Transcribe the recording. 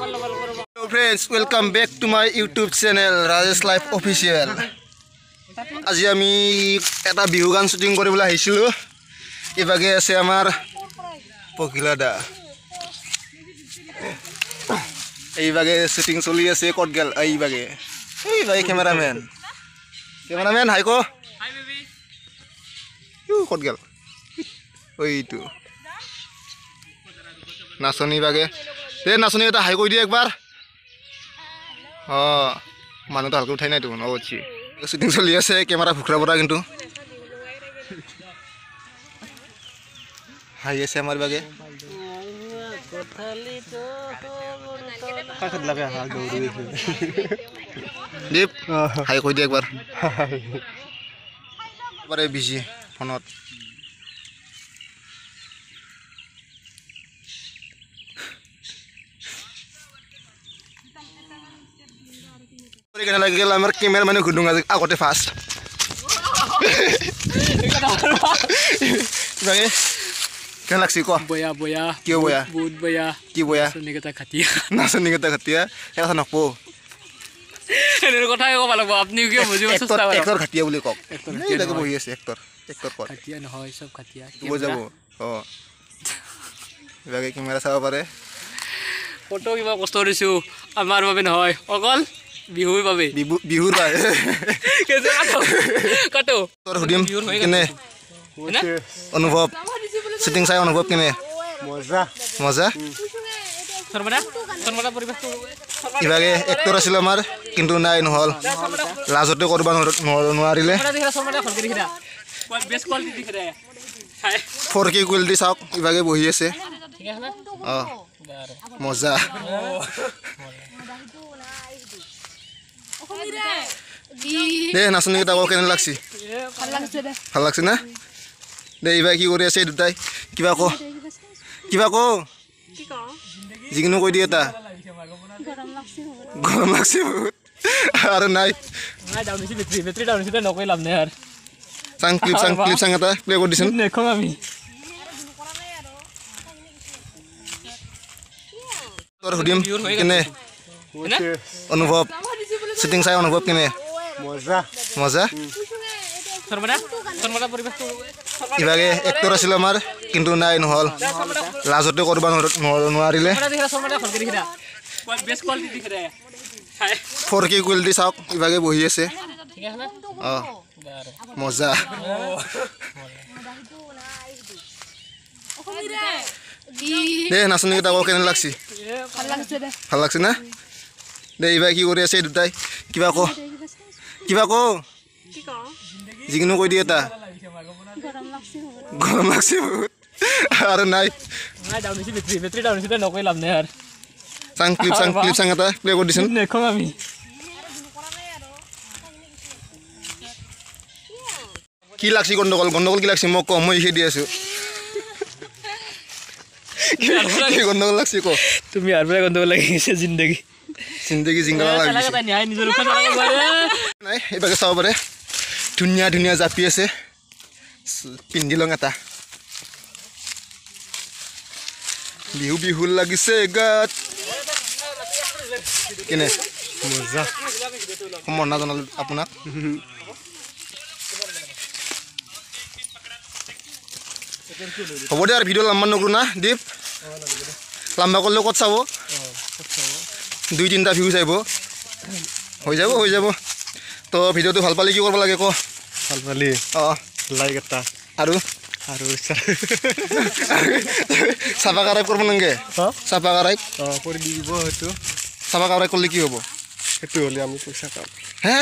Hello friends, welcome back to my YouTube channel Rajesh Life Official. আজি আমি এটা বিহু গান শ্বুটিং কৰিবলৈ আহিছিলোঁ। ইভাগে আছে আমাৰ পখিলা দা। এইভাগে শ্বুটিং চলি আছে। ক'ত গেল এইভাগে? এইভাগে কেমেৰামেন, কেমেৰামেন হাই ক। ক'ত গেল এইটো নাচনী বাগে? দে নাচনী এটা হাই কৈ দিয়ে একবাৰ। অঁ, মানুহটো ভালকৈ উঠাই নাই দেখোন। অ' শ্বুটিং চলি আছে, কেমেৰা ভুখৰা পৰা কিন্তু হাই আছে আমাৰ বাগে। দীপ হাই কৈ দিয়ে একবাৰ। এবাৰে বিজি ফোনত। কেনে লাগিল আমাৰ কেমেৰা মানে ঘুদুং আগতে ফাৰ্ষ্ট কেনে লাগছি ক? বয়া বয়া। কিয় বয়া? বহুত বয়া। কি বয়া? নাচনীকেইটা খাটিয়া। নাচনীকেইটা খাটিয়া সেই কথা নকব। কথাই ক'ব লাগিব আপুনি কিয় বুজিব চেষ্টা কৰক। এক্টৰ খাটিয়া বুলি কওক। এইবিলাকে বহি আছে এক্টৰ। এক্টৰ ক'ত? খাটিয়া নহয়, চব খাটিয়া। দিব যাব। অঁ, এইভাগে কেমেৰা চাব পাৰে। ফটো কিবা কষ্ট দিছোঁ আমাৰ বাবে নহয়, অকল বিহুৰ বাবে। বিহুৰ বাবে। সুধিম কেনে অনুভৱ, শ্বুটিং চাই অনুভৱ কেনে? মজা। মজা। ইভাগে এক্টৰ আছিল আমাৰ, কিন্তু নাই নহ'ল, লাজতে কৰিব নোৱাৰিলে। 4K quality চাওক, ইভাগে বহি আছে। অঁ, মজা। দে নাচনীকেইটা আকৌ কেনে লাগছি? ভাল লাগছে না? দে এইবাৰ কি কৰি আছে এই দুটাই? কিবা ক, কিবা ক, যিকোনো কৈ দিয়ে এটা। গৰম লাগছে বহুত। আৰু নাই চাং ক্লিপ, চাং ক্লিপ, চাং এটা প্লে কৰি দিছোন। তোৰ সুধিম কেনে অনুভৱ, শ্বুটিং চাই অনুভৱ কেনে? মজা। মজা। ইভাগে এক্টৰ আছিল আমাৰ, কিন্তু নাই নহ'ল, লাজতে কৰিব নোৱাৰিলে। 4K quality চাওক, ইভাগে বহি আছে। অঁ, মজা। দে নাচনীকেইটা আকৌ কেনে লাগছি? ভাল লাগছে না? দে এইবাৰ কি কৰি আছে এই দুটাই? কিবা ক, কিবা ক, যিকোনো কৈ দিয়ে এটা। গৰম লাগছে বহুত। আৰু নাই চাং ক্লিপ, চাং ক্লিপ, চাং এটা প্লে কৰি দিছোন। কি লাগছি গণ্ডগোল? গণ্ডগোল কি লাগছি মোক ক, মই লিখি দি আছো। কি গণ্ডগোল লাগছি ক? তুমি আৰু গণ্ডগোল লাগি গৈছে। জিন্দগী জিন্দগী জিংগলা লাগিছে। নাই এইভাগে চাব পাৰে, ধুনীয়া ধুনীয়া জাপি আছে। পিন্ধি লং এটা। বিহু বিহু লাগিছে গাত। কেনে মজা। সম্বৰ্ধনা জনালো আপোনাক। হ'ব দে আৰু ভিডিঅ' লম্বা নকৰোঁ না দীপ, লম্বা কৰিলে ক'ত চাব? 2-3টা ভিউজ আহিব, হৈ যাব, হৈ যাব। তো ভিডিঅ'টো ভাল পালে কি কৰিব লাগে ক? ভাল পালে অঁ লাইক এটা আৰু আৰু চাফা কাৰাইব কৰিব নালাগে। চাফা কাৰাইব অঁ কৰি দিব। সেইটো চাফা কাৰাইব কৰিলে কি হ'ব? সেইটো হ'লে আমি পইচা পাম। হে।